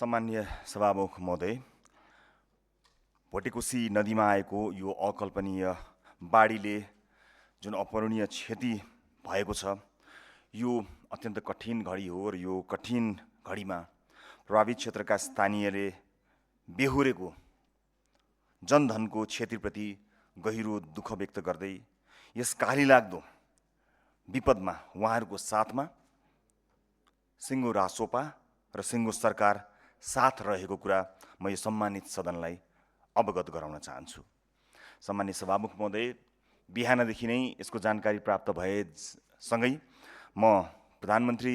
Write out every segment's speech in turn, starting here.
सम्माननीय सभामुख महोदय, भोटेकोशी नदीमा आएको यो अकल्पनीय बाढीले जुन अपूरणीय क्षति भएको छ, यो अत्यन्त कठिन घडी हो र यो कठिन घडीमा प्रभावित क्षेत्रका स्थानीयले बेहोरेको जनधनको क्षतिप्रति गहिरो दुःख व्यक्त गर्दै यस कालीलाग्दो विपदमा उहाँहरूको साथमा सिङ्गो रासोपा र सिङ्गो सरकार साथ रहेको कुरा म यो सम्मानित सदनलाई अवगत गराउन चाहन्छु। सम्मानित सभामुख महोदय, बिहानदेखि नै यसको जानकारी प्राप्त भएसँगै म प्रधानमन्त्री,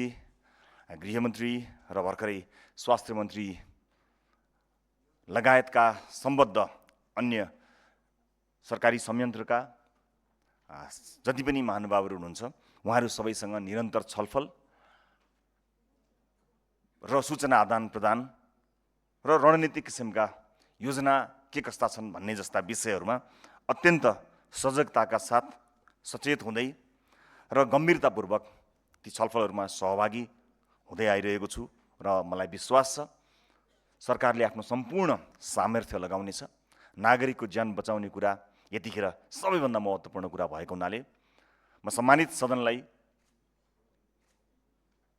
गृहमन्त्री र भर्खरै स्वास्थ्य मन्त्री लगायतका सम्बद्ध अन्य सरकारी संयन्त्रका जति पनि महानुभावहरू हुनुहुन्छ उहाँहरू सबैसँग निरन्तर छलफल र सूचना आदान प्रदान र रणनीतिक किसिमका योजना के कस्ता छन् भन्ने जस्ता विषयहरूमा अत्यन्त सजगताका साथ सचेत हुँदै र गम्भीरतापूर्वक ती छलफलहरूमा सहभागी हुँदै आइरहेको छु र मलाई विश्वास छ सरकारले आफ्नो सम्पूर्ण सामर्थ्य लगाउनेछ। नागरिकको ज्यान बचाउने कुरा यतिखेर सबैभन्दा महत्त्वपूर्ण कुरा भएको हुनाले म सम्मानित सदनलाई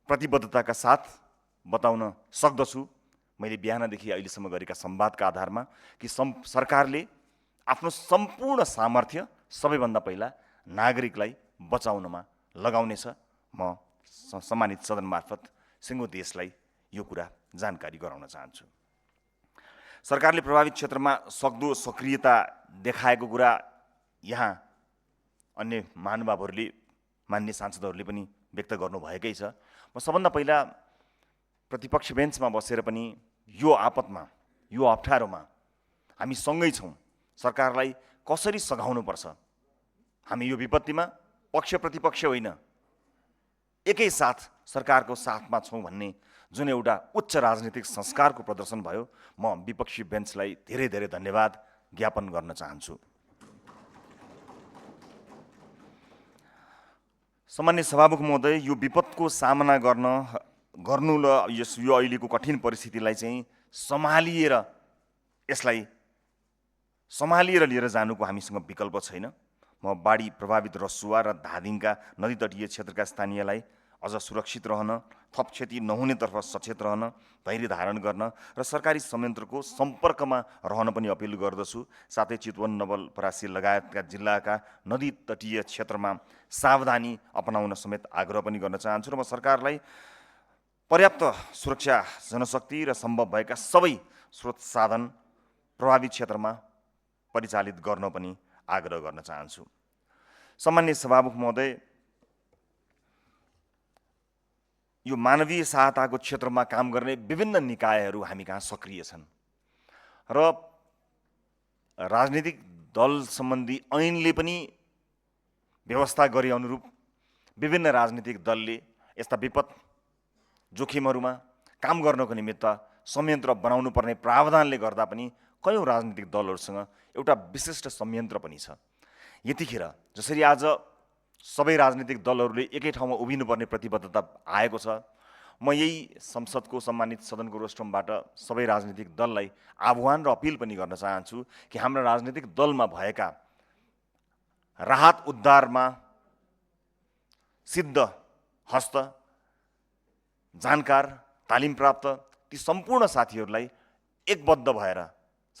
प्रतिबद्धताका साथ बताउन सक्दछु, मैले बिहानदेखि अहिलेसम्म गरेका संवादका आधारमा कि सरकारले आफ्नो सम्पूर्ण सामर्थ्य सबैभन्दा पहिला नागरिकलाई बचाउनमा लगाउनेछ। म सम्मानित सदन मार्फत सिङ्गो देशलाई यो कुरा जानकारी गराउन चाहन्छु। सरकारले प्रभावित क्षेत्रमा सक्दो सक्रियता देखाएको कुरा यहाँ अन्य महानुभावहरूले, मान्य सांसदहरूले पनि व्यक्त गर्नुभएकै छ। म सबभन्दा पहिला प्रतिपक्ष बेन्चमा बसेर पनि यो आपतमा, यो अप्ठ्यारोमा हामी सँगै छौँ, सरकारलाई कसरी सघाउनुपर्छ, हामी यो विपत्तिमा पक्ष प्रतिपक्ष होइन एकैसाथ सरकारको साथमा छौँ भन्ने जुन एउटा उच्च राजनीतिक संस्कारको प्रदर्शन भयो, म विपक्षी बेन्चलाई धेरै धेरै धन्यवाद ज्ञापन गर्न चाहन्छु। सम्मान्य सभामुख महोदय, यो विपदको सामना गर्नु र यो अहिलेको कठिन परिस्थितिलाई चाहिँ यसलाई सम्हालिएर लिएर जानुको हामीसँग विकल्प छैन। म बाढी प्रभावित रसुवा र धादिङका नदी तटीय क्षेत्रका स्थानीयलाई अझ सुरक्षित रहन, थप क्षति नहुनेतर्फ सचेत रहन, धैर्य धारण गर्न र सरकारी संयन्त्रको सम्पर्कमा रहन पनि अपिल गर्दछु। साथै चितवन, नवलपरासी लगायतका जिल्लाका नदी तटीय क्षेत्रमा सावधानी अपनाउन समेत आग्रह पनि गर्न चाहन्छु र म सरकारलाई पर्याप्त सुरक्षा जनशक्ति र सम्भव भएका सबै स्रोत साधन प्रभावित क्षेत्रमा परिचालित गर्न पनि आग्रह गर्न चाहन्छु। सम्मान्य सभामुख महोदय, यो मानवीय सहायताको क्षेत्रमा काम गर्ने विभिन्न निकायहरू हामी कहाँ सक्रिय छन् र राजनीतिक दल सम्बन्धी ऐनले पनि व्यवस्था गरे अनुरूप विभिन्न राजनीतिक दलले यस्ता विपद जोखिमहरूमा काम गर्नको निमित्त संयन्त्र बनाउनु पर्ने प्रावधानले गर्दा पनि कयौँ राजनीतिक दलहरूसँग एउटा विशिष्ट संयन्त्र पनि छ। यतिखेर जसरी आज सबै राजनीतिक दलहरूले एकै ठाउँमा उभिनुपर्ने प्रतिबद्धता आएको छ, म यही संसदको सम्मानित सदनको रोस्ट्रमबाट सबै राजनीतिक दललाई आह्वान र अपिल पनि गर्न चाहन्छु कि हाम्रा राजनीतिक दलमा भएका राहत उद्धारमा सिद्ध हस्त, जानकार, तालिम प्राप्त ती सम्पूर्ण साथीहरूलाई एकबद्ध भएर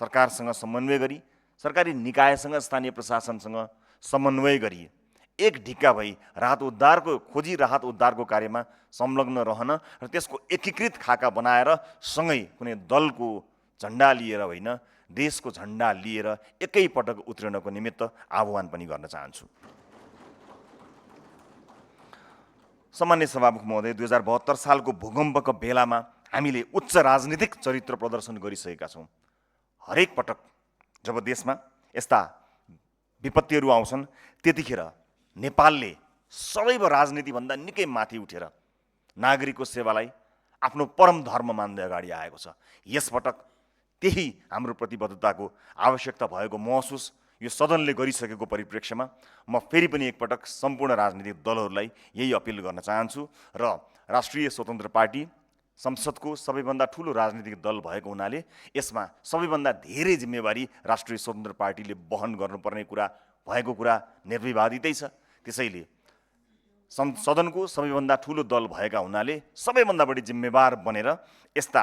सरकारसँग समन्वय गरी, सरकारी निकायसँग, स्थानीय प्रशासनसँग समन्वय गरी एक ढिक्का भई खोजी राहत उद्धारको कार्यमा संलग्न रहन र त्यसको एकीकृत खाका बनाएर सँगै कुनै दलको झन्डा लिएर होइन, देशको झन्डा लिएर एकैपटक उत्रिनको निमित्त आह्वान पनि गर्न चाहन्छु। सम्मान्य सभामुख महोदय, 2072 सालको भूकम्पको बेलामा हामीले उच्च राजनीतिक चरित्र प्रदर्शन गरिसकेका छौँ। हरेक पटक जब देशमा यस्ता विपत्तिहरू आउँछन् त्यतिखेर नेपालले सदैव राजनीतिभन्दा निकै माथि उठेर नागरिकको सेवालाई आफ्नो परम धर्म मान्दै अगाडि आएको छ। यसपटक त्यही हाम्रो प्रतिबद्धताको आवश्यकता भएको महसुस यो सदनले गरिसकेको परिप्रेक्ष्यमा म फेरि पनि एकपटक सम्पूर्ण राजनीतिक दलहरूलाई यही अपिल गर्न चाहन्छु र राष्ट्रिय स्वतन्त्र पार्टी, संसदको सबैभन्दा ठुलो राजनीतिक दल भएको हुनाले यसमा सबैभन्दा धेरै जिम्मेवारी राष्ट्रिय स्वतन्त्र पार्टीले वहन गर्नुपर्ने कुरा भएको कुरा निर्विवादितै छ। त्यसैले सदनको सबैभन्दा ठुलो दल भएका हुनाले सबैभन्दा बढी जिम्मेवार बनेर यस्ता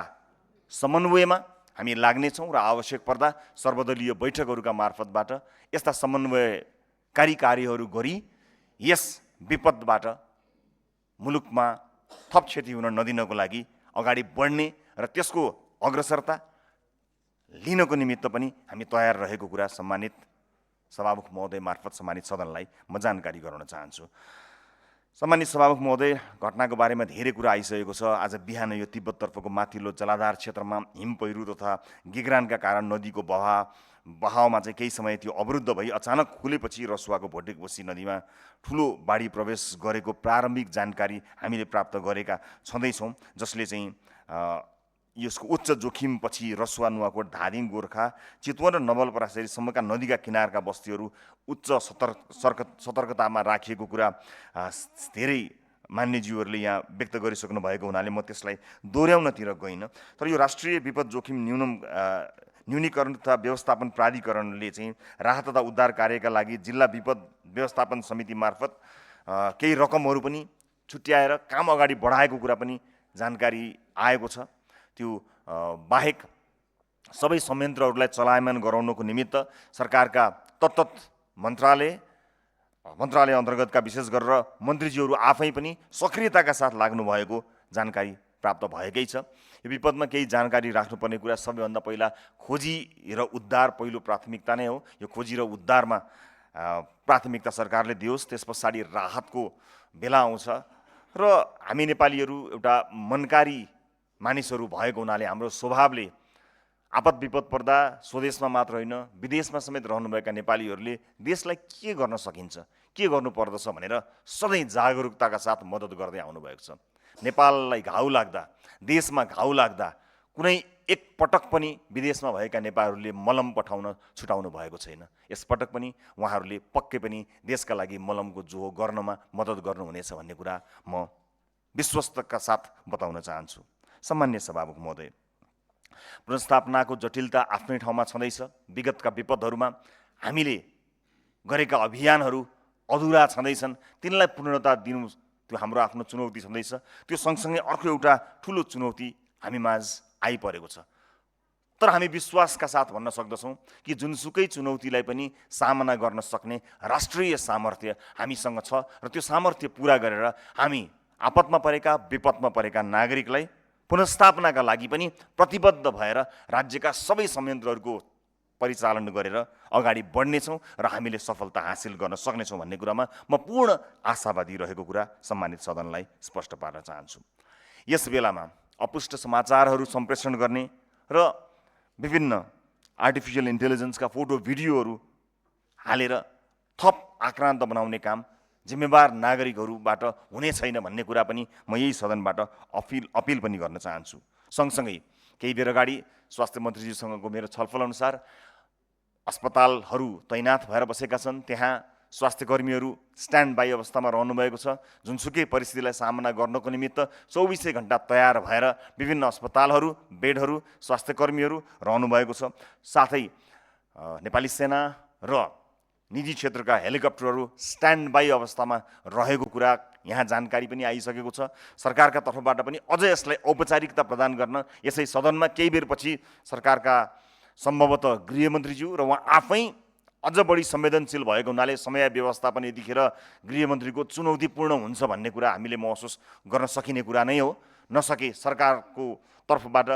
समन्वयमा हामी लाग्नेछौँ र आवश्यक पर्दा सर्वदलीय बैठकहरूका मार्फतबाट यस्ता समन्वयकारी कार्यहरू गरी यस विपदबाट मुलुकमा थप क्षति हुन नदिनको लागि अगाडि बढ्ने र त्यसको अग्रसरता लिनको निमित्त पनि हामी तयार रहेको कुरा सम्मानित सभामुख महोदय मार्फत सम्मानित सदनलाई म जानकारी गराउन चाहन्छु। सम्मानित सभामुख महोदय, घटनाको बारेमा धेरै कुरा आइसकेको छ। आज बिहान यो तिब्बततर्फको माथिल्लो जलाधार क्षेत्रमा हिम पहिरो तथा गिगरानका कारण नदीको बहावमा चाहिँ केही समय त्यो अवरुद्ध भई अचानक खुलेपछि रसुवाको भोटेकोसी नदीमा ठुलो बाढी प्रवेश गरेको प्रारम्भिक जानकारी हामीले प्राप्त गरेका छँदैछौँ, जसले चाहिँ यसको उच्च जोखिमपछि रसुवा, नुवाकोट, धादिङ, गोर्खा, चितवन र नवलपरासीसम्मका नदीका किनारका बस्तीहरू उच्च सतर्कतामा राखिएको कुरा धेरै मान्यज्यूहरूले यहाँ व्यक्त गरिसक्नु भएको हुनाले म त्यसलाई दोहोऱ्याउनतिर गइनँ। तर यो राष्ट्रिय विपद जोखिम न्यूनीकरण तथा व्यवस्थापन प्राधिकरणले चाहिँ राहत तथा उद्धार कार्यका लागि जिल्ला विपद व्यवस्थापन समिति मार्फत केही रकमहरू पनि छुट्याएर काम अगाडि बढाएको कुरा पनि जानकारी आएको छ। त्यो बाहेक सबै संयन्त्रहरूलाई चलायमान गराउनको निमित्त सरकारका तत्त मन्त्रालय अन्तर्गतका विशेष गरेर मन्त्रीज्यूहरू आफै पनि सक्रियताका साथ लाग्नु भएको जानकारी प्राप्त भएकै छ। यो विपदमा केही जानकारी राख्नुपर्ने कुरा सबैभन्दा पहिला खोजी र उद्धार पहिलो प्राथमिकता नै हो। यो खोजी र उद्धारमा प्राथमिकता सरकारले दियोस्, त्यस पछाडि राहतको बेला आउँछ। र हामी नेपालीहरू एउटा मनकारी मानिसहरू भएको हुनाले हाम्रो स्वभावले आपद विपद पर्दा स्वदेशमा मात्र होइन विदेशमा समेत रहनुभएका नेपालीहरूले देशलाई के गर्न सकिन्छ, के गर्नुपर्दछ भनेर सधैँ जागरुकताका साथ मद्दत गर्दै आउनुभएको छ। नेपाललाई घाउ लाग्दा, देशमा घाउ लाग्दा कुनै एक पटक पनि विदेशमा भएका नेपालीहरूले मलम छुटाउनु भएको छैन। यसपटक पनि उहाँहरूले पक्कै पनि देशका लागि मलमको जोहो गर्नमा मद्दत गर्नुहुनेछ भन्ने कुरा म विश्वस्तका साथ बताउन चाहन्छु। सम्मान्य सभामुख महोदय, पुनर्स्थापनाको जटिलता आफ्नै ठाउँमा छँदैछ। विगतका विपदहरूमा हामीले गरेका अभियानहरू अधुरा छँदैछन्, तिनलाई पूर्णता दिनु त्यो हाम्रो आफ्नो चुनौती छँदैछ। त्यो सँगसँगै अर्को एउटा ठुलो चुनौती हामी माझ आइपरेको छ। तर हामी विश्वासका साथ भन्न सक्दछौँ कि जुनसुकै चुनौतीलाई पनि सामना गर्न सक्ने राष्ट्रिय सामर्थ्य हामीसँग छ र त्यो सामर्थ्य पुरा गरेर हामी आपदमा परेका, विपदमा परेका नागरिकलाई पुनर्स्थापनाका लागि पनि प्रतिबद्ध भएर राज्यका सबै संयन्त्रहरूको परिचालन गरेर अगाडि बढ्नेछौँ र हामीले सफलता हासिल गर्न सक्नेछौँ भन्ने कुरामा म पूर्ण आशावादी रहेको कुरा सम्मानित सदनलाई स्पष्ट पार्न चाहन्छु। यस बेलामा अपुष्ट समाचारहरू सम्प्रेषण गर्ने र विभिन्न आर्टिफिसियल इन्टेलिजेन्सका फोटो भिडियोहरू हालेर थप आक्रान्त बनाउने काम जिम्मेवार नागरिकहरूबाट हुने छैन भन्ने कुरा पनि म यही सदनबाट अपिल पनि गर्न चाहन्छु। सँगसँगै केही बेर अगाडि स्वास्थ्य मन्त्रीजीसँगको मेरो छलफल अनुसार अस्पतालहरू तैनात भएर बसेका छन्, त्यहाँ स्वास्थ्यकर्मीहरू स्ट्यान्ड बाई अवस्थामा रहनुभएको छ। जुनसुकै परिस्थितिलाई सामना गर्नको निमित्त 24 घण्टा तयार भएर विभिन्न अस्पतालहरू, बेडहरू, स्वास्थ्यकर्मीहरू रहनुभएको छ। साथै नेपाली सेना र निजी क्षेत्रका हेलिकप्टरहरू स्ट्यान्ड बाई अवस्थामा रहेको कुरा यहाँ जानकारी पनि आइसकेको छ। सरकारका तर्फबाट पनि अझ यसलाई औपचारिकता प्रदान गर्न यसै सदनमा केही बेरपछि सरकारका सम्भवतः गृहमन्त्रीज्यू र उहाँ आफै अझ बढी संवेदनशील भएको हुनाले समय व्यवस्थापन यतिखेर गृहमन्त्रीको चुनौतीपूर्ण हुन्छ भन्ने कुरा हामीले महसुस गर्न सकिने कुरा नै हो। नसके सरकारको तर्फबाट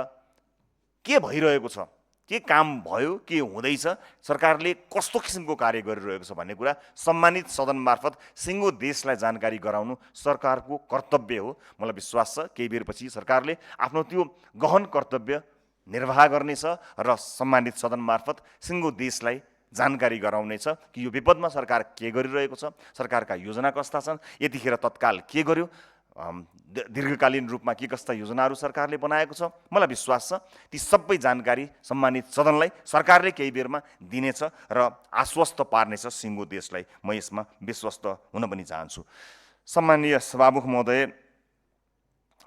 के भइरहेको छ, के काम भयो, के हुँदैछ, सरकारले कस्तो किसिमको कार्य गरिरहेको छ भन्ने कुरा सम्मानित सदन मार्फत सिङ्गो देशलाई जानकारी गराउनु सरकारको कर्तव्य हो। मलाई विश्वास छ केही बेरपछि सरकारले आफ्नो त्यो गहन कर्तव्य निर्वाह गर्नेछ र सम्मानित सदन मार्फत सिङ्गो देशलाई जानकारी गराउनेछ कि यो विपदमा सरकार के गरिरहेको छ, सरकारका योजना कस्ता छन्, यतिखेर तत्काल के गर्यो, दीर्घकालीन रूपमा के कस्ता योजनाहरू सरकारले बनाएको छ। मलाई विश्वास छ ती सबै जानकारी सम्मानित सदनलाई सरकारले केही बेरमा दिनेछ र आश्वस्त पार्नेछ सिङ्गो देशलाई। म यसमा विश्वस्त हुन पनि चाहन्छु। सम्मानीय सभामुख महोदय,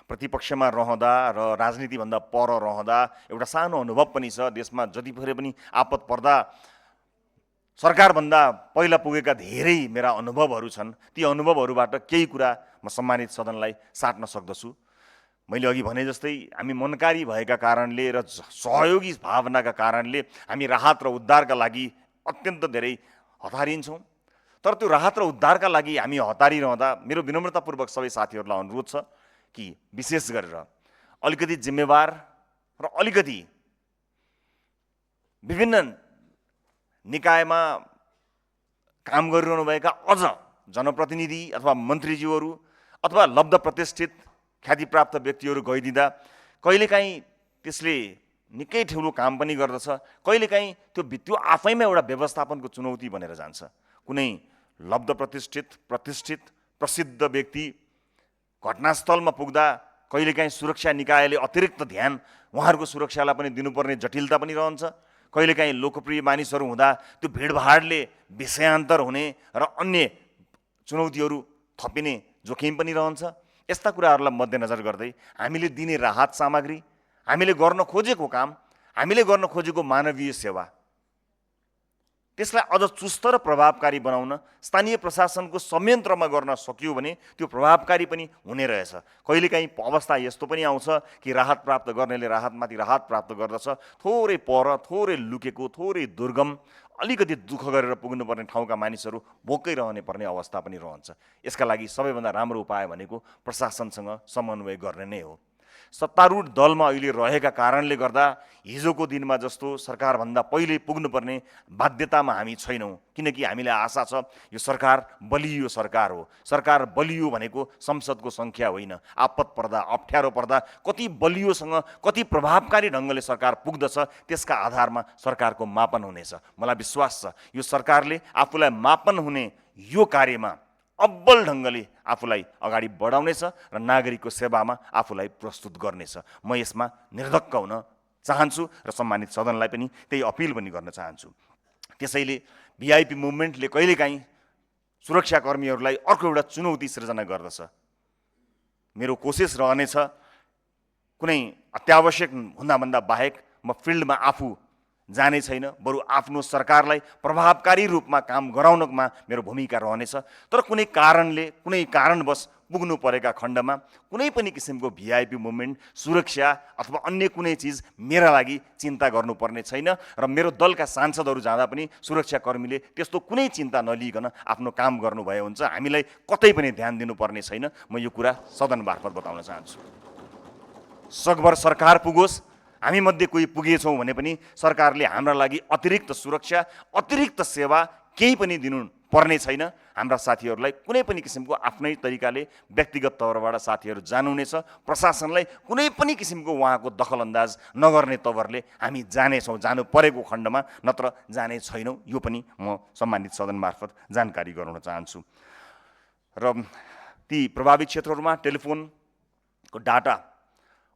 प्रतिपक्षमा रहँदा र राजनीतिभन्दा पर रहँदा एउटा सानो अनुभव पनि छ। देशमा जतिखेर पनि आपत पर्दा सरकारभन्दा पहिला पुगेका धेरै मेरा अनुभवहरू छन्। ती अनुभवहरूबाट केही कुरा म सम्मानित सदनलाई साट्न सक्दछु। मैले अघि भने जस्तै हामी मनकारी भएका कारणले र सहयोगी भावनाका कारणले हामी राहत र उद्धारका लागि अत्यन्त धेरै हतारिन्छौँ। तर त्यो राहत र उद्धारका लागि हामी हतारिरहँदा मेरो विनम्रतापूर्वक सबै साथीहरूलाई अनुरोध छ कि विशेष गरेर अलिकति जिम्मेवार र अलिकति विभिन्न निकायमा काम गरिरहनुभएका अझ जनप्रतिनिधि अथवा मन्त्रीज्यूहरू अथवा लब्ध प्रतिष्ठित ख्यातिप्राप्त व्यक्तिहरू गइदिँदा कहिलेकाहीँ त्यसले निकै ठुलो काम पनि गर्दछ। कहिलेकाहीँ त्यो आफैमा एउटा व्यवस्थापनको चुनौती बनेर जान्छ। कुनै लब्ध प्रतिष्ठित प्रसिद्ध व्यक्ति घटनास्थलमा पुग्दा कहिलेकाहीँ सुरक्षा निकायले अतिरिक्त ध्यान उहाँहरूको सुरक्षालाई पनि दिनुपर्ने जटिलता पनि रहन्छ। कहिलेकाहीँ लोकप्रिय मानिसहरू हुँदा त्यो भिडभाडले विषयान्तर हुने र अन्य चुनौतीहरू थपिने जोखिम पनि रहन्छ। यस्ता कुराहरूलाई मध्यनजर गर्दै हामीले दिने राहत सामग्री, हामीले गर्न खोजेको काम, हामीले गर्न खोजेको मानवीय सेवा, त्यसलाई अझ चुस्त र प्रभावकारी बनाउन स्थानीय प्रशासनको संयन्त्रमा गर्न सकियो भने त्यो प्रभावकारी पनि हुने रहेछ। कहिलेकाहीँ अवस्था यस्तो पनि आउँछ कि राहत प्राप्त गर्नेले राहतमाथि राहत प्राप्त गर्दछ, थोरै पर, थोरै लुकेको, थोरै दुर्गम, अलिकति दुःख गरेर पुग्नुपर्ने ठाउँका मानिसहरू भोकै रहने पर्ने अवस्था पनि रहन्छ। यसका लागि सबैभन्दा राम्रो उपाय भनेको प्रशासनसँग समन्वय गर्ने नै हो। सत्तारूढ दलमा अहिले रहेका कारणले गर्दा हिजोको दिनमा जस्तो सरकारभन्दा पहिले पुग्नुपर्ने बाध्यतामा हामी छैनौँ। किनकि हामीलाई आशा छ यो सरकार बलियो सरकार हो। सरकार बलियो भनेको संसदको सङ्ख्या होइन। आपत पर्दा, अप्ठ्यारो पर्दा कति बलियोसँग, कति प्रभावकारी ढङ्गले सरकार पुग्दछ, त्यसका आधारमा सरकारको मापन हुनेछ। मलाई विश्वास छ यो सरकारले आफूलाई मापन हुने यो कार्यमा अब्बल ढङ्गले आफूलाई अगाडि बढाउनेछ र नागरिकको सेवामा आफूलाई प्रस्तुत गर्नेछ। म यसमा निर्धक्क हुन चाहन्छु र सम्मानित सदनलाई पनि त्यही अपिल पनि गर्न चाहन्छु। त्यसैले भिआइपी मुभमेन्टले कहिलेकाहीँ सुरक्षाकर्मीहरूलाई अर्को एउटा चुनौती सिर्जना गर्दछ। मेरो कोसिस रहनेछ कुनै अत्यावश्यक हुँदाभन्दा बाहेक म फिल्डमा आफू जाने छैन, बरु आफ्नो सरकारलाई प्रभावकारी रूपमा काम गराउनमा मेरो भूमिका रहनेछ। तर कुनै कारणवश पुग्नु परेका खण्डमा कुनै पनि किसिमको भिआइपी मुभमेन्ट, सुरक्षा अथवा अन्य कुनै चिज मेरा लागि चिन्ता गर्नुपर्ने छैन र मेरो दलका सांसदहरू जाँदा पनि सुरक्षाकर्मीले त्यस्तो कुनै चिन्ता नलिइकन आफ्नो काम गर्नुभए हुन्छ। हामीलाई कतै पनि ध्यान दिनुपर्ने छैन। म यो कुरा सदन मार्फत बताउन चाहन्छु। सकभर सरकार पुगोस्, हामी मध्ये कोही पुगेछौँ भने पनि सरकारले हाम्रा लागि अतिरिक्त सुरक्षा, अतिरिक्त सेवा केही पनि दिनु पर्ने छैन। हाम्रा साथीहरूलाई कुनै पनि किसिमको आफ्नै तरिकाले व्यक्तिगत तवरबाट साथीहरू जानुहुनेछ। प्रशासनलाई कुनै पनि किसिमको उहाँको दखलअन्दाज नगर्ने तवरले हामी जानेछौँ, जानु परेको खण्डमा, नत्र जाने छैनौँ। यो पनि म सम्मानित सदन मार्फत जानकारी गराउन चाहन्छु। र ती प्रभावित क्षेत्रहरूमा टेलिफोनको डाटा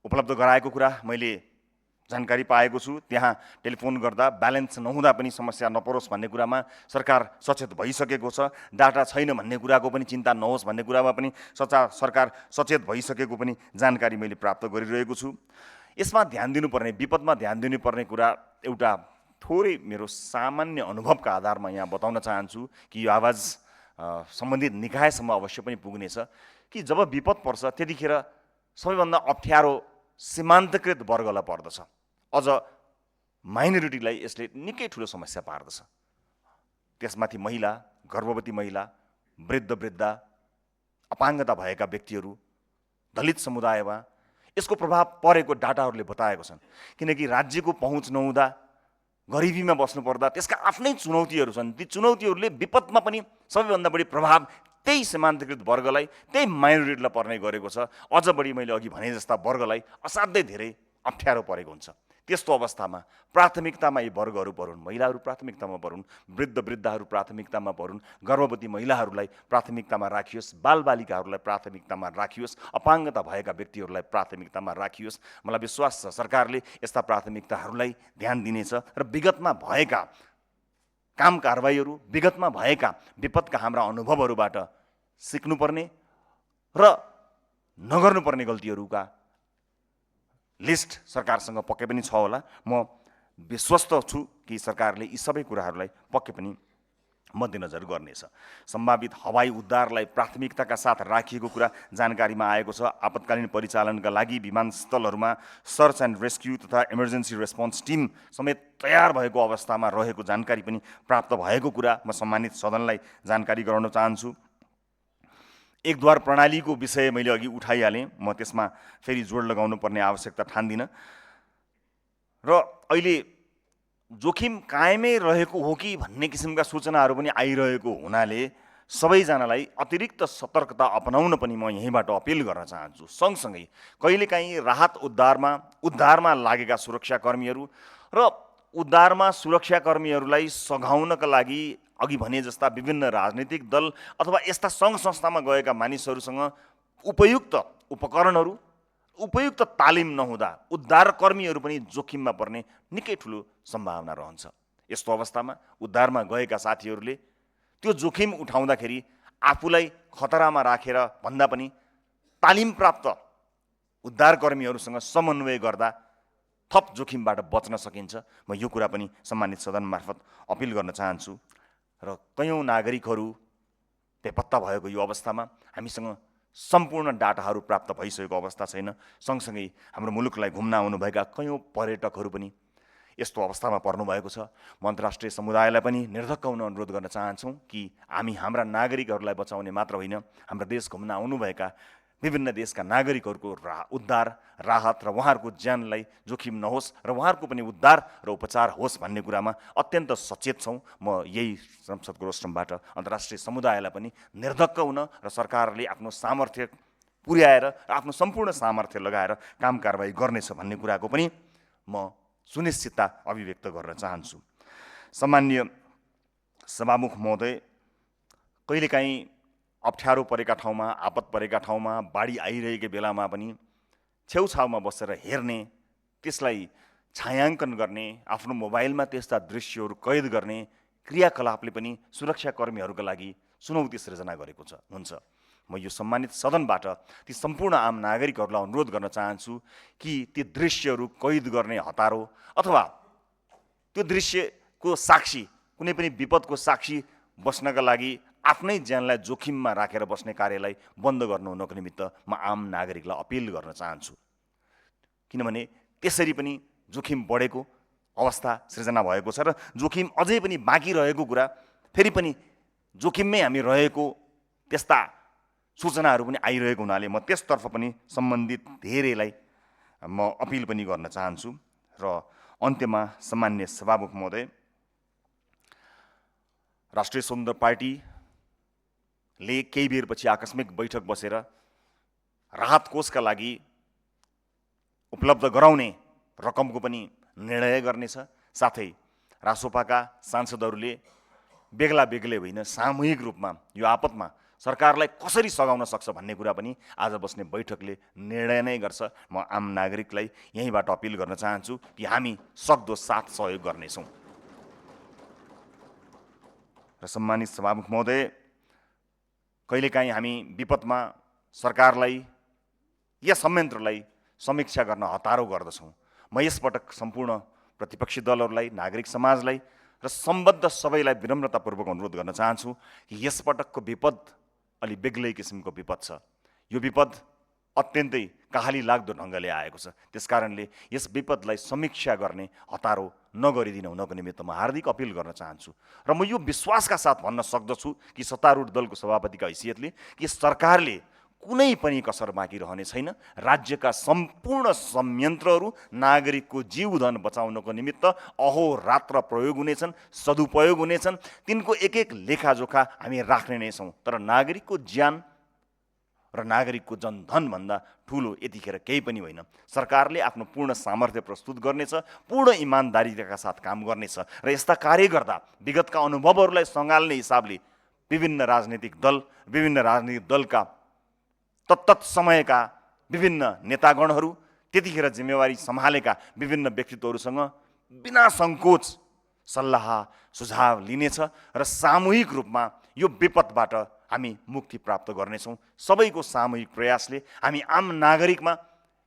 उपलब्ध गराएको कुरा मैले जानकारी पाएको छु। त्यहाँ टेलिफोन गर्दा ब्यालेन्स नहुँदा पनि समस्या नपरोस् भन्ने कुरामा सरकार सचेत भइसकेको छ। डाटा छैन भन्ने कुराको पनि चिन्ता नहोस् भन्ने कुरामा पनि सरकार सचेत भइसकेको पनि जानकारी मैले प्राप्त गरिरहेको छु। यसमा ध्यान दिनुपर्ने, विपदमा ध्यान दिनुपर्ने कुरा एउटा थोरै मेरो सामान्य अनुभवका आधारमा यहाँ बताउन चाहन्छु कि यो आवाज सम्बन्धित निकायसम्म अवश्य पनि पुग्नेछ कि जब विपद पर्छ त्यतिखेर सबैभन्दा अप्ठ्यारो सीमान्तकृत वर्गलाई पर्दछ। अझ माइनोरिटीलाई यसले निकै ठुलो समस्या पार्दछ। त्यसमाथि महिला, गर्भवती महिला, वृद्धा, अपाङ्गता भएका व्यक्तिहरू, दलित समुदायमा यसको प्रभाव परेको डाटाहरूले बताएको छन्। किनकि राज्यको पहुँच नहुँदा, गरिबीमा बस्नुपर्दा त्यसका आफ्नै चुनौतीहरू छन्। ती चुनौतीहरूले विपदमा पनि सबैभन्दा बढी प्रभाव त्यही सीमान्तकृत वर्गलाई, त्यही माइनोरिटीलाई पर्ने गरेको छ। अझ बढी मैले अघि भने जस्ता वर्गलाई असाध्यै धेरै अप्ठ्यारो परेको हुन्छ। त्यस्तो अवस्थामा प्राथमिकतामा यी वर्गहरू परुन्, महिलाहरू प्राथमिकतामा परुन्, वृद्धहरू प्राथमिकतामा परुन्, गर्भवती महिलाहरूलाई प्राथमिकतामा राखियोस्, बालबालिकाहरूलाई प्राथमिकतामा राखियोस्, अपाङ्गता भएका व्यक्तिहरूलाई प्राथमिकतामा राखियोस्। मलाई विश्वास छ सरकारले यस्ता प्राथमिकताहरूलाई ध्यान दिनेछ र विगतमा भएका काम कारबाहीहरू, विगतमा भएका विपदका हाम्रा अनुभवहरूबाट सिक्नुपर्ने र नगर्नुपर्ने गल्तीहरूका लिस्ट सरकारसँग पक्कै पनि छ होला। म विश्वस्त छु कि सरकारले यी सबै कुराहरूलाई पक्कै पनि मध्यनजर गर्नेछ। सम्भावित हवाई उद्धारलाई प्राथमिकताका साथ राखिएको कुरा जानकारीमा आएको छ। आपतकालीन परिचालनका लागि विमानस्थलहरूमा सर्च एन्ड रेस्क्यु तथा इमर्जेन्सी रेस्पोन्स टिम समेत तयार भएको अवस्थामा रहेको जानकारी पनि प्राप्त भएको कुरा म सम्मानित सदनलाई जानकारी गराउन चाहन्छु। एकद्वार प्रणालीको विषय मैले अघि उठाइहालेँ, म त्यसमा फेरि जोड लगाउनु पर्ने आवश्यकता ठान्दिनँ। र अहिले जोखिम कायमै रहेको हो कि भन्ने किसिमका सूचनाहरू पनि आइरहेको हुनाले सबैजनालाई अतिरिक्त सतर्कता अपनाउन पनि म यहीँबाट अपिल गर्न चाहन्छु। सँगसँगै कहिलेकाहीँ राहत उद्धारमा लागेका सुरक्षाकर्मीहरू र उद्धारमा सुरक्षाकर्मीहरूलाई सघाउनका लागि अघि भने जस्ता विभिन्न राजनीतिक दल अथवा यस्ता सङ्घ संस्थामा गएका मानिसहरूसँग उपयुक्त उपकरणहरू, उपयुक्त तालिम नहुँदा उद्धारकर्मीहरू पनि जोखिममा पर्ने निकै ठुलो सम्भावना रहन्छ। यस्तो अवस्थामा उद्धारमा गएका साथीहरूले त्यो जोखिम उठाउँदाखेरि आफूलाई खतरामा राखेर भन्दा पनि तालिम प्राप्त उद्धारकर्मीहरूसँग समन्वय गर्दा थप जोखिमबाट बच्न सकिन्छ। म यो कुरा पनि सम्मानित सदन मार्फत अपिल गर्न चाहन्छु। र कयौँ नागरिकहरू बेपत्ता भएको यो अवस्थामा हामीसँग सम्पूर्ण डाटाहरू प्राप्त भइसकेको अवस्था छैन। सँगसँगै हाम्रो मुलुकलाई घुम्न आउनुभएका कयौँ पर्यटकहरू पनि यस्तो अवस्थामा पर्नुभएको छ। म अन्तर्राष्ट्रिय समुदायलाई पनि निर्धक्क हुन अनुरोध गर्न चाहन्छौँ कि हामी हाम्रा नागरिकहरूलाई बचाउने मात्र होइन, हाम्रो देश घुम्न आउनुभएका विभिन्न देशका नागरिकहरूको उद्धार, राहत र उहाँहरूको ज्यानलाई जोखिम नहोस् र उहाँहरूको पनि उद्धार र उपचार होस् भन्ने कुरामा अत्यन्त सचेत छौँ। म यही संसदको रोस्ट्रमबाट अन्तर्राष्ट्रिय समुदायलाई पनि निर्धक्क हुन र सरकारले आफ्नो सामर्थ्य पुर्याएर आफ्नो सम्पूर्ण सामर्थ्य लगाएर काम कारबाही गर्नेछ भन्ने कुराको पनि म सुनिश्चितता अभिव्यक्त गर्न चाहन्छु। सम्माननीय सभामुख महोदय, कहिलेकाहीँ अप्ठ्यारो परेका ठाउँमा, आपत परेका ठाउँमा, बाढी आइरहेको बेलामा पनि छेउछाउमा बसेर हेर्ने, त्यसलाई छायाङ्कन गर्ने, आफ्नो मोबाइलमा त्यस्ता दृश्यहरू कैद गर्ने क्रियाकलापले पनि सुरक्षाकर्मीहरूका लागि चुनौती सृजना गरेको हुन्छ। म यो सम्मानित सदनबाट ती सम्पूर्ण आम नागरिकहरूलाई अनुरोध गर्न चाहन्छु कि ती दृश्यहरू कैद गर्ने हतारो अथवा त्यो दृश्यको साक्षी, कुनै पनि विपदको साक्षी बस्नका लागि आफ्नै ज्यानलाई जोखिममा राखेर बस्ने कार्यलाई बन्द गर्नु हुनको निमित्त म आम नागरिकलाई अपिल गर्न चाहन्छु। किनभने त्यसरी पनि जोखिम बढेको अवस्था सृजना भएको छ र जोखिम अझै पनि बाँकी रहेको कुरा, फेरि पनि जोखिममै हामी रहेको त्यस्ता सूचनाहरू पनि आइरहेको हुनाले म त्यसतर्फ पनि सम्बन्धित धेरैलाई म अपिल पनि गर्न चाहन्छु। र अन्त्यमा सम्मान्य सभामुख महोदय, राष्ट्रिय स्वतन्त्र पार्टीले केही बेरपछि आकस्मिक बैठक बसेर राहत कोषका लागि उपलब्ध गराउने रकमको पनि निर्णय गर्नेछ। साथै रासोपाका सांसदहरूले बेग्ला बेग्लै होइन, सामूहिक रूपमा यो आपतमा सरकारलाई कसरी सघाउन सक्छ भन्ने कुरा पनि आज बस्ने बैठकले निर्णय नै गर्छ। म आम नागरिकलाई यहीँबाट अपिल गर्न चाहन्छु कि हामी सक्दो साथ सहयोग गर्नेछौँ। र सम्मानित सभामुख महोदय, कहिलेकाहीँ हामी विपदमा सरकारलाई या संयन्त्रलाई समीक्षा गर्न हतारो गर्दछौँ। म यसपटक सम्पूर्ण प्रतिपक्षी दलहरूलाई, नागरिक समाजलाई र सम्बद्ध सबैलाई विनम्रतापूर्वक अनुरोध गर्न चाहन्छु कि यसपटकको विपद अलि बेग्लै किसिमको विपद छ। यो विपद अत्यन्तै कहाली लाग्दो ढङ्गले आएको छ। त्यसकारणले यस विपदलाई समीक्षा गर्ने हतारो नगरिदिनु हुनको निमित्त म हार्दिक अपिल गर्न चाहन्छु। र म यो विश्वासका साथ भन्न सक्दछु कि सत्तारूढ दलको सभापतिका हैसियतले कि सरकारले कुनै पनि कसर बाँकी रहने छैन। राज्यका सम्पूर्ण संयन्त्रहरू नागरिकको जीवधन बचाउनको निमित्त अहोरात्र प्रयोग हुनेछन्, सदुपयोग हुनेछन्। तिनको एक एक लेखाजोखा हामी राख्ने नै छौँ। तर नागरिकको ज्यान र नागरिकको जनधनभन्दा ठुलो यतिखेर केही पनि होइन। सरकारले आफ्नो पूर्ण सामर्थ्य प्रस्तुत गर्नेछ, पूर्ण इमान्दारीका साथ काम गर्नेछ र यस्ता कार्य गर्दा विगतका अनुभवहरूलाई सँगाल्ने हिसाबले विभिन्न राजनीतिक दलका तत्तत समयका विभिन्न नेतागणहरू, त्यतिखेर जिम्मेवारी सम्हालेका विभिन्न व्यक्तित्वहरूसँग बिना सङ्कोच सल्लाह सुझाव लिनेछ र सामूहिक रूपमा यो विपदबाट हामी मुक्ति प्राप्त गर्नेछौँ। सबैको सामूहिक प्रयासले हामी आम नागरिकमा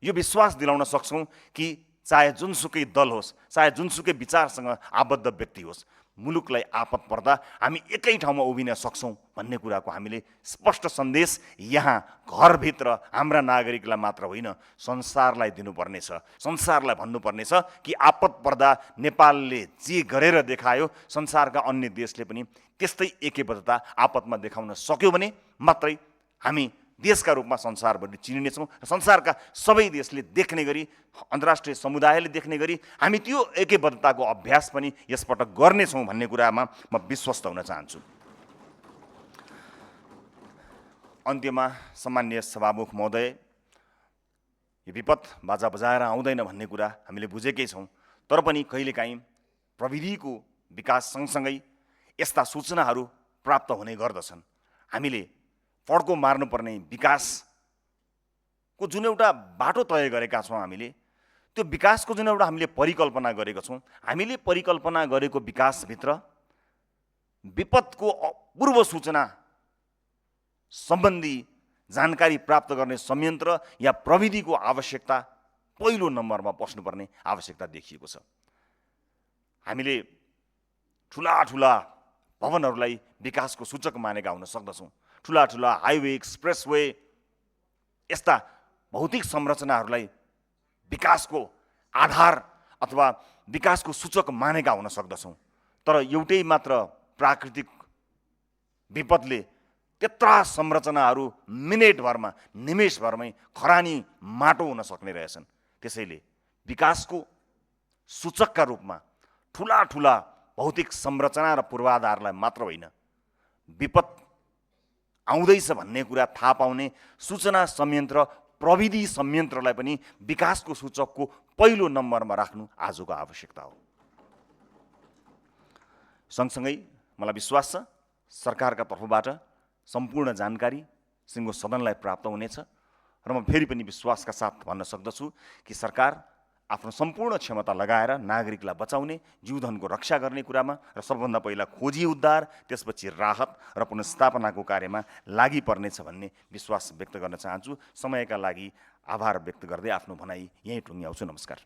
यो विश्वास दिलाउन सक्छौँ कि चाहे जुनसुकै दल होस्, चाहे जुनसुकै विचारसँग आबद्ध व्यक्ति होस्, मुलुकलाई आपत पर्दा हामी एकै ठाउँमा उभिन सक्छौँ भन्ने कुराको हामीले स्पष्ट सन्देश यहाँ घरभित्र हाम्रा नागरिकलाई मात्र होइन संसारलाई दिनुपर्नेछ। संसारलाई भन्नुपर्नेछ कि आपत पर्दा नेपालले जे गरेर देखायो संसारका अन्य देशले पनि त्यस्तै एकबद्धता आपतमा देखाउन सक्यो भने मात्रै हामी देशका रूपमा संसारभरि चिनिनेछौँ र संसारका सबै देशले देख्ने गरी, अन्तर्राष्ट्रिय समुदायले देख्ने गरी हामी त्यो एकबद्धताको अभ्यास पनि यसपटक गर्नेछौँ भन्ने कुरामा म विश्वस्त हुन चाहन्छु। अन्त्यमा सम्माननीय सभामुख महोदय, यो विपद बाजा बजाएर आउँदैन भन्ने कुरा हामीले बुझेकै छौँ, तर पनि कहिलेकाहीँ प्रविधिको विकास सँगसँगै यस्ता सूचनाहरू प्राप्त हुने गर्दछन्। हामीले फड्को मार्नुपर्ने विकासको जुन एउटा बाटो तय गरेका छौँ, हामीले त्यो विकासको जुन एउटा हामीले परिकल्पना गरेका छौँ, हामीले परिकल्पना गरेको विकासभित्र विपदको पूर्व सूचना सम्बन्धी जानकारी प्राप्त गर्ने संयन्त्र या प्रविधिको आवश्यकता पहिलो नम्बरमा बस्नुपर्ने आवश्यकता देखिएको छ। हामीले ठुला ठुला भवनहरूलाई विकासको सूचक मानेका हुन सक्दछौँ। ठुला ठुला हाइवे, एक्सप्रेसवे यस्ता भौतिक संरचनाहरूलाई विकासको आधार अथवा विकासको सूचक मानेका हुन सक्दछौँ, तर एउटै मात्र प्राकृतिक विपदले त्यत्रा संरचनाहरू मिनेटभरमा, निमेषभरमै खरानी माटो हुन सक्ने रहेछन्। त्यसैले विकासको सूचकका रूपमा ठुला ठुला भौतिक संरचना र पूर्वाधारलाई मात्र होइन, विपद आउँदैछ भन्ने कुरा थाहा पाउने सूचना संयन्त्र, प्रविधि संयन्त्रलाई पनि विकासको सूचकको पहिलो नम्बरमा राख्नु आजको आवश्यकता हो। सँगसँगै मलाई विश्वास छ सरकारका तर्फबाट सम्पूर्ण जानकारी सिङ्गो सदनलाई प्राप्त हुनेछ र म फेरि पनि विश्वासका साथ भन्न सक्दछु कि सरकार आफ्नो सम्पूर्ण क्षमता लगाएर नागरिकलाई बचाउने, जीवधनको रक्षा गर्ने कुरामा र सबभन्दा पहिला खोजी उद्धार, त्यसपछि राहत र पुनर्स्थापनाको कार्यमा लागि पर्नेछ भन्ने विश्वास व्यक्त गर्न चाहन्छु। समयका लागि आभार व्यक्त गर्दै आफ्नो भनाइ यहीँ टुङ्ग्याउँछु। नमस्कार।